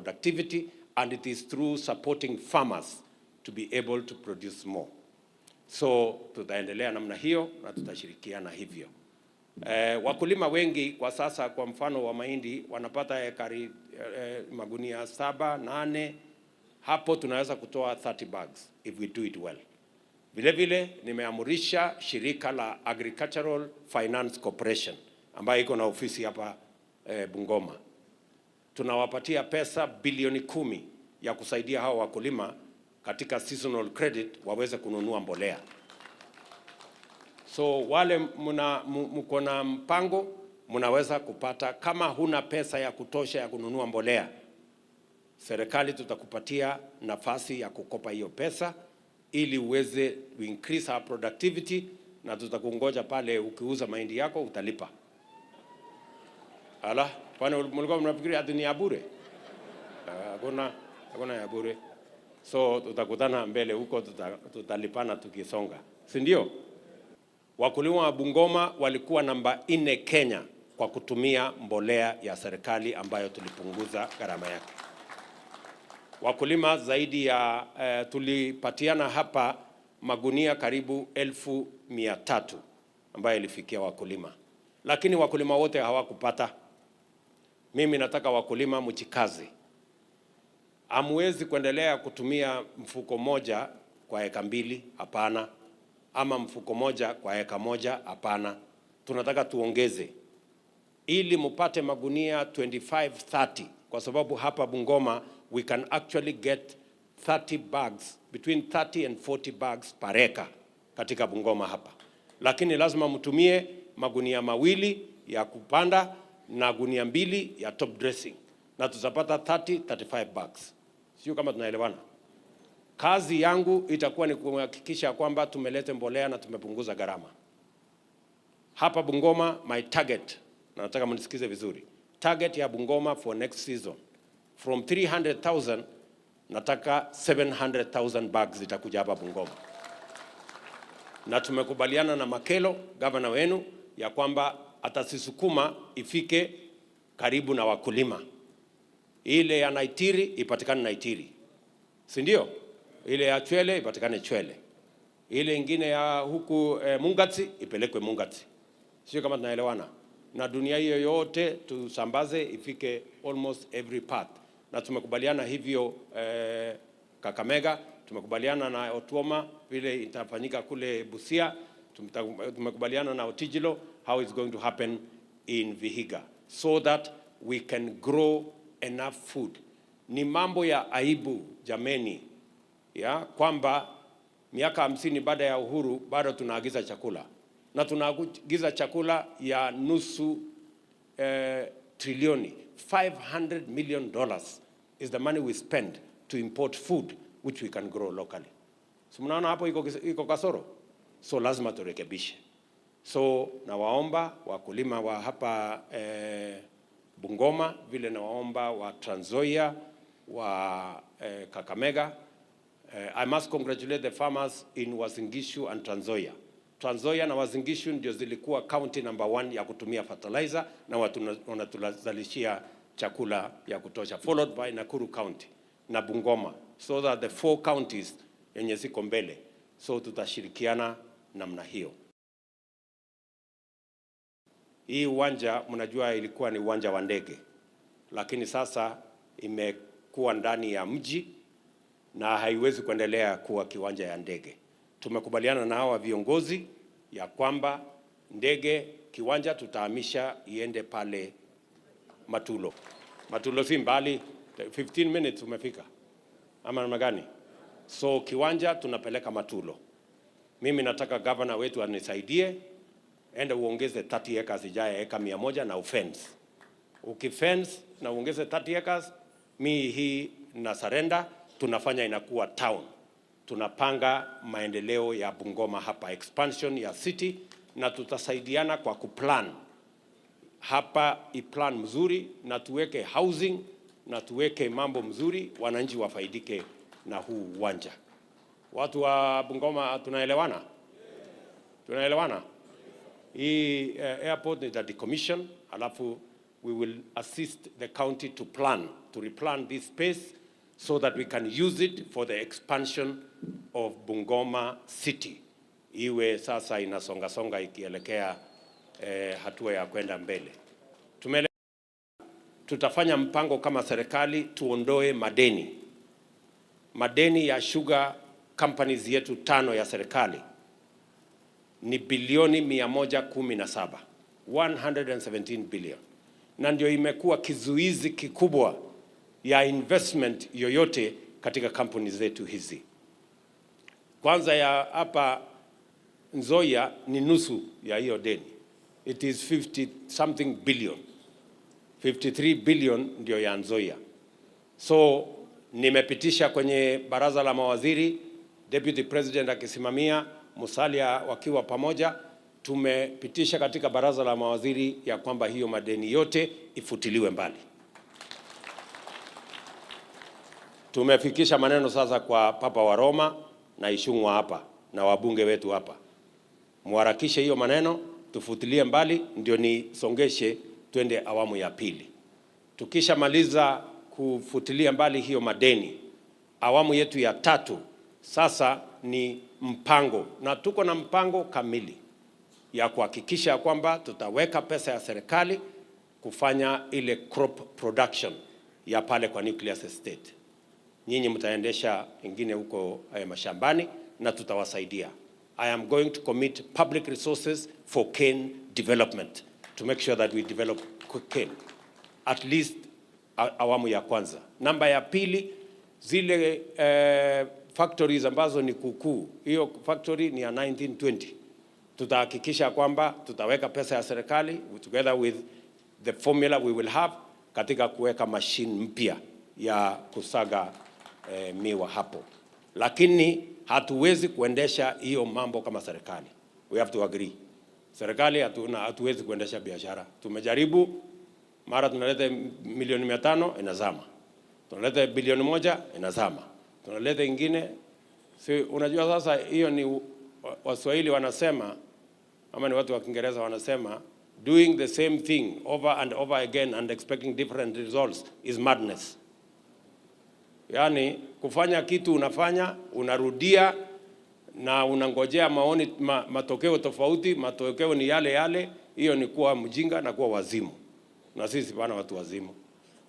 Productivity, and it is through supporting farmers to be able to produce more. So tutaendelea namna hiyo na tutashirikiana hivyo. Wakulima wengi kwa sasa, kwa mfano wa mahindi, wanapata ekari magunia 7, 8. Hapo tunaweza kutoa 30 bags if we do it well. Vile vile nimeamurisha shirika la Agricultural Finance Corporation ambayo iko na ofisi hapa Bungoma, tunawapatia pesa bilioni 10 ya kusaidia hawa wakulima katika seasonal credit waweze kununua mbolea. So wale mna mko na mpango, mnaweza kupata. Kama huna pesa ya kutosha ya kununua mbolea, serikali tutakupatia nafasi ya kukopa hiyo pesa ili uweze increase our productivity, na tutakungoja pale ukiuza mahindi yako utalipa. Ala, kwani mlikuwa mnafikiria ati ni ya bure? Hakuna ya bure. So tutakutana mbele huko, tutalipana tukisonga, si ndio? Wakulima wa Bungoma walikuwa namba 4 Kenya kwa kutumia mbolea ya serikali ambayo tulipunguza gharama yake. Wakulima zaidi ya tulipatiana hapa magunia karibu 300,000 ambayo ilifikia wakulima, lakini wakulima wote hawakupata. Mimi nataka wakulima mjikaze. Hamwezi kuendelea kutumia mfuko moja kwa eka 2, hapana, ama mfuko moja kwa eka 1, hapana. Tunataka tuongeze ili mupate magunia 25 30, kwa sababu hapa Bungoma we can actually get 30 bags, between 30 and 40 bags per acre katika Bungoma hapa, lakini lazima mtumie magunia 2 ya kupanda na gunia 2 ya top dressing, na tutapata 30 35 bags. Sio kama tunaelewana? Kazi yangu itakuwa ni kuhakikisha kwamba tumeleta mbolea na tumepunguza gharama. Hapa Bungoma, my target, na nataka mnisikize vizuri, target ya Bungoma for next season, from 300,000 nataka 700,000 bags zitakuja hapa Bungoma, na tumekubaliana na Makelo, gavana wenu, ya kwamba atasisukuma ifike karibu na wakulima. Ile ya Naitiri ipatikane Naitiri, si ndio? Ile ya Chwele ipatikane Chwele, ile ingine ya huku Mungatsi ipelekwe Mungatsi. Sio kama tunaelewana? Na dunia hiyo yote tusambaze ifike almost every part, na tumekubaliana hivyo Kakamega, tumekubaliana na Otuoma vile itafanyika kule Busia, tumekubaliana na Otijilo how it's going to happen in Vihiga so that we can grow enough food. Ni mambo ya aibu jameni, ya kwamba miaka 50 baada ya uhuru bado tunaagiza chakula na tunaagiza chakula ya nusu trilioni. $500 million is the money we spend to import food which we can grow locally. So mnaona hapo iko kasoro, so lazima turekebishe. So nawaomba wakulima wa hapa Bungoma, vile nawaomba wa Trans Nzoia, wa Kakamega. I must congratulate the farmers in Uasin Gishu and Trans Nzoia. Trans Nzoia na Uasin Gishu ndio zilikuwa county number one ya kutumia fertilizer na watu wanatuzalishia chakula ya kutosha, followed by Nakuru County na Bungoma, so that the four counties yenye ziko mbele, so tutashirikiana namna hiyo. Hii uwanja mnajua ilikuwa ni uwanja wa ndege, lakini sasa imekuwa ndani ya mji na haiwezi kuendelea kuwa kiwanja ya ndege. Tumekubaliana na hawa viongozi ya kwamba ndege kiwanja tutahamisha iende pale Matulo. Matulo si mbali, 15 minutes umefika, ama namna gani? So kiwanja tunapeleka Matulo. Mimi nataka governor wetu anisaidie, ende uongeze 30 acres ijaye eka 100 na ufence. Ukifence na uongeze 30 acres, mi hii na surrender, tunafanya inakuwa town. Tunapanga maendeleo ya Bungoma hapa, expansion ya city, na tutasaidiana kwa kuplan hapa iplan mzuri, na tuweke housing na tuweke mambo mzuri, wananchi wafaidike na huu uwanja. Watu wa Bungoma tunaelewana? Tunaelewana? Hii airport ni decommission, alafu We will assist the county to plan, to replan this space so that we can use it for the expansion of Bungoma City. Iwe sasa inasonga songa ikielekea hatua ya kwenda mbele. Tutafanya mpango kama serikali tuondoe madeni. Madeni ya sugar companies yetu tano ya serikali ni bilioni 117, 117 billion, na ndio imekuwa kizuizi kikubwa ya investment yoyote katika kampuni zetu hizi. Kwanza ya hapa Nzoia ni nusu ya hiyo deni, it is 50 something billion, 53 billion ndio ya Nzoia. So nimepitisha kwenye baraza la mawaziri, Deputy President akisimamia, Musalia wakiwa pamoja, tumepitisha katika baraza la mawaziri ya kwamba hiyo madeni yote ifutiliwe mbali. Tumefikisha maneno sasa kwa Papa wa Roma na Ichung'wah hapa na wabunge wetu hapa, muharakishe hiyo maneno tufutilie mbali, ndio nisongeshe twende awamu ya pili. Tukishamaliza kufutilia mbali hiyo madeni, awamu yetu ya tatu sasa ni mpango, na tuko na mpango kamili ya kuhakikisha kwamba tutaweka pesa ya serikali kufanya ile crop production ya pale kwa Nucleus Estate. Nyinyi mtaendesha ingine huko mashambani na tutawasaidia. I am going to commit public resources for cane development to make sure that we develop cane at least awamu ya kwanza. Namba ya pili, zile factories ambazo ni kuukuu, hiyo factory ni ya 1920 tutahakikisha kwamba tutaweka pesa ya serikali together with the formula we will have katika kuweka machine mpya ya kusaga miwa hapo, lakini hatuwezi kuendesha hiyo mambo kama serikali. We have to agree. Serikali hatuwezi kuendesha biashara. Tumejaribu, mara tunaleta milioni 500 inazama, tunaleta bilioni 1 inazama, tunaleta ingine. Si unajua sasa hiyo ni Waswahili wanasema ama ni watu wa Kiingereza wanasema, "Doing the same thing over and over again and expecting different results is madness." Yaani kufanya kitu unafanya unarudia na unangojea matokeo tofauti, matokeo ni yale yale, hiyo ni kuwa mjinga na kuwa wazimu, na sisi bana watu wazimu.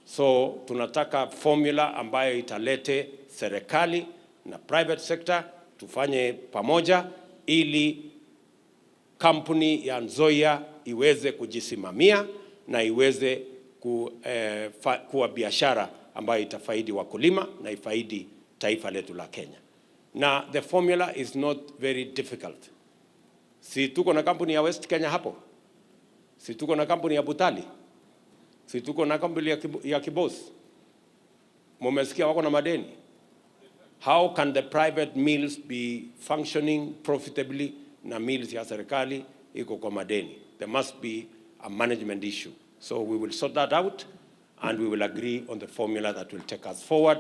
So tunataka formula ambayo italete serikali na private sector tufanye pamoja ili kampuni ya Nzoia iweze kujisimamia na iweze kuwa biashara ambayo itafaidi wakulima na ifaidi taifa letu la Kenya. Na the formula is not very difficult. Si tuko na kampuni ya West Kenya hapo? Si tuko na kampuni ya Butali? Si tuko na kampuni ya Kibos? Mumesikia wako na madeni? How can the private mills be functioning profitably na mills ya serikali iko kwa madeni? There must be a management issue. So we will sort that out and we will agree on the formula that will take us forward.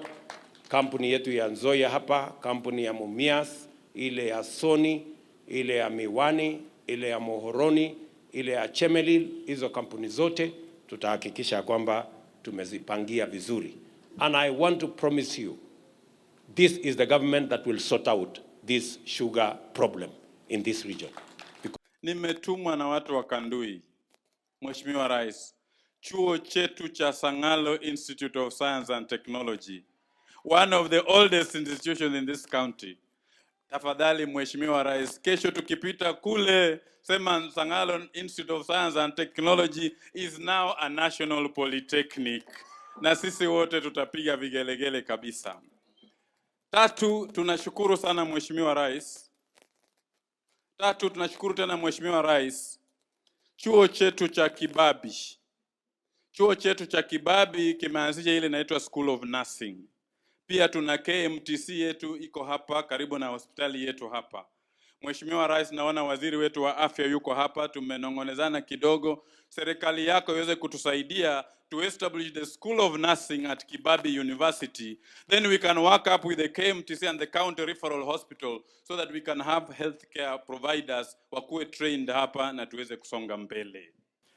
Kampuni yetu ya Nzoia hapa, kampuni ya Mumias, ile ya Sony, ile ya Miwani, ile ya Muhoroni, ile ya Chemelil, hizo kampuni zote tutahakikisha kwamba tumezipangia vizuri. And I want to promise you, this is the government that will sort out this sugar problem in this region. Nimetumwa na watu wa Kandui. Mheshimiwa Rais, chuo chetu cha Sang'alo Institute of Science and Technology, one of the oldest institutions in this county. Tafadhali Mheshimiwa Rais, kesho tukipita kule sema Sang'alo Institute of Science and Technology is now a national polytechnic, na sisi wote tutapiga vigelegele kabisa. Tatu, tunashukuru sana Mheshimiwa Rais. Tatu, tunashukuru tena Mheshimiwa Rais, chuo chetu cha Kibabii, chuo chetu cha Kibabii kimeanzisha ile inaitwa School of Nursing. Pia tuna KMTC yetu iko hapa karibu na hospitali yetu hapa. Mheshimiwa Rais, naona waziri wetu wa afya yuko hapa, tumenong'onezana kidogo. Serikali yako iweze kutusaidia to establish the School of Nursing at Kibabii University. Then we can work up with the KMTC and the County Referral Hospital so that we can have healthcare providers wakuwe trained hapa na tuweze kusonga mbele.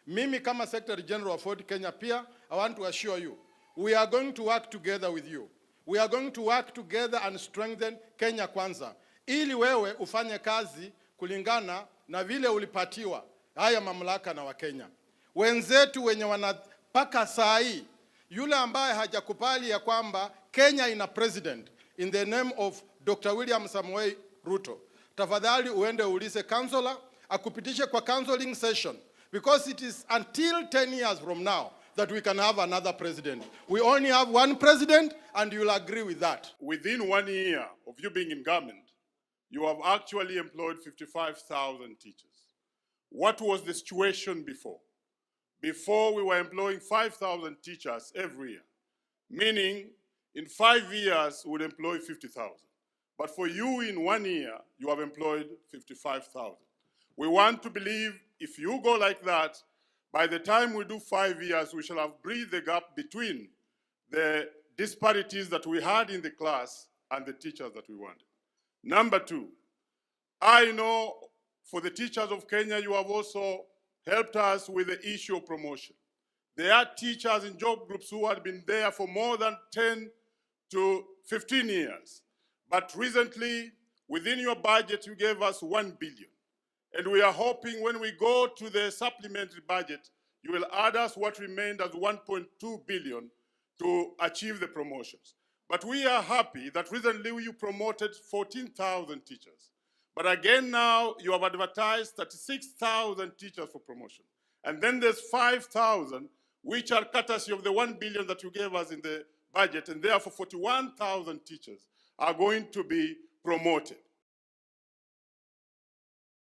Mimi kama Secretary General wa Ford Kenya pia, I want to assure you, we are going to work together with you. We are going to work together and strengthen Kenya Kwanza, ili wewe ufanye kazi kulingana na vile ulipatiwa haya mamlaka na Wakenya wenzetu wenye wanapaka saa hii. Yule ambaye hajakubali ya kwamba Kenya ina president in the name of Dr. William Samoei Ruto, tafadhali uende uulize counselor akupitishe kwa counseling session, because it is until 10 years from now that we can have another president. We only have one president, and you'll agree with that. Within one year of you being in government, you have actually employed 55,000 teachers. What was the situation before? Before, we were employing 5,000 teachers every year, meaning in 5 years we would employ 50,000. But for you, in one year, you have employed 55,000. We want to believe if you go like that, by the time we do 5 years, we shall have bridged the gap between the disparities that we had in the class and the teachers that we wanted. Number two, I know for the teachers of Kenya, you have also helped us with the issue of promotion. There are teachers in job groups who had been there for more than 10 to 15 years. But recently, within your budget, you gave us 1 billion. And we are hoping when we go to the supplementary budget, you will add us what remained as 1.2 billion to achieve the promotions. But we are happy that recently you promoted 14,000 teachers. But again now, you have advertised 36,000 teachers for promotion. And then there's 5,000 which are courtesy of the 1 billion that you gave us in the budget, and therefore 41,000 teachers are going to be promoted.